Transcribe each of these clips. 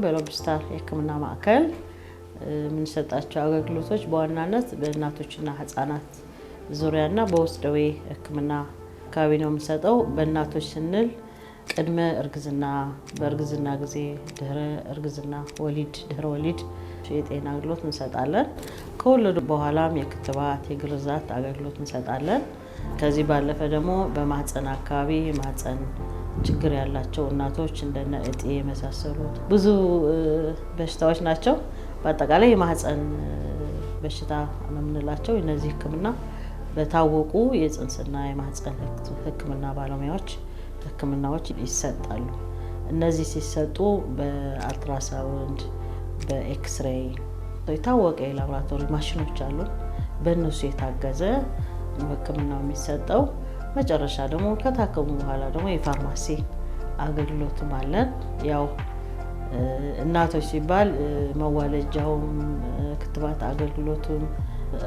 በሎብስታር የሕክምና ማዕከል የምንሰጣቸው አገልግሎቶች በዋናነት በእናቶችና ሕጻናት ዙሪያና በውስጥ ደዌ ሕክምና አካባቢ ነው የምንሰጠው። በእናቶች ስንል ቅድመ እርግዝና፣ በእርግዝና ጊዜ፣ ድህረ እርግዝና፣ ወሊድ፣ ድህረ ወሊድ የጤና አገልግሎት እንሰጣለን። ከወለዱ በኋላም የክትባት፣ የግርዛት አገልግሎት እንሰጣለን። ከዚህ ባለፈ ደግሞ በማህፀን አካባቢ የማህፀን ችግር ያላቸው እናቶች እንደነ እጢ የመሳሰሉት ብዙ በሽታዎች ናቸው። በአጠቃላይ የማህፀን በሽታ ነው የምንላቸው። እነዚህ ህክምና በታወቁ የጽንስና የማህፀን ህክምና ባለሙያዎች ህክምናዎች ይሰጣሉ። እነዚህ ሲሰጡ በአልትራሳውንድ፣ በኤክስሬይ የታወቀ የላቦራቶሪ ማሽኖች አሉ። በእነሱ የታገዘ ነው ህክምናው የሚሰጠው። መጨረሻ ደግሞ ከታከሙ በኋላ ደግሞ የፋርማሲ አገልግሎትም አለን። ያው እናቶች ሲባል መዋለጃውም፣ ክትባት አገልግሎቱም፣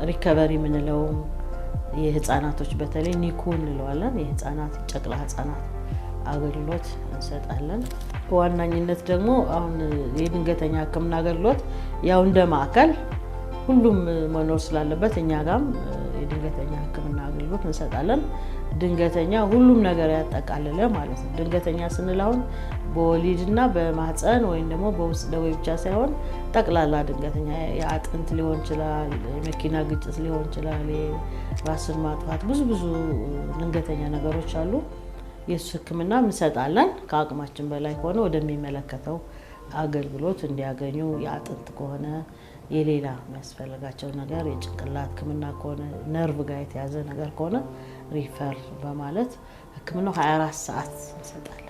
recovery የምንለውም፣ የህፃናቶች በተለይ NICU እንለዋለን። የህፃናት ጨቅላ ህፃናት አገልግሎት እንሰጣለን። በዋናኝነት ደግሞ አሁን የድንገተኛ ህክምና አገልግሎት ያው እንደ ማዕከል ሁሉም መኖር ስላለበት እኛ ጋም የድንገተኛ ህክምና አገልግሎት እንሰጣለን። ድንገተኛ ሁሉም ነገር ያጠቃልለ ማለት ነው። ድንገተኛ ስንል አሁን በወሊድና በማህፀን ወይም ደግሞ በውስጥ ደዌ ብቻ ሳይሆን ጠቅላላ ድንገተኛ የአጥንት ሊሆን ይችላል፣ የመኪና ግጭት ሊሆን ይችላል፣ የራስን ማጥፋት፣ ብዙ ብዙ ድንገተኛ ነገሮች አሉ። የእሱ ህክምና እንሰጣለን። ከአቅማችን በላይ ከሆነ ወደሚመለከተው አገልግሎት እንዲያገኙ፣ የአጥንት ከሆነ፣ የሌላ የሚያስፈልጋቸው ነገር፣ የጭንቅላት ህክምና ከሆነ፣ ነርቭ ጋር የተያዘ ነገር ከሆነ refer በማለት ህክምናው 24 ሰዓት እንሰጣለን።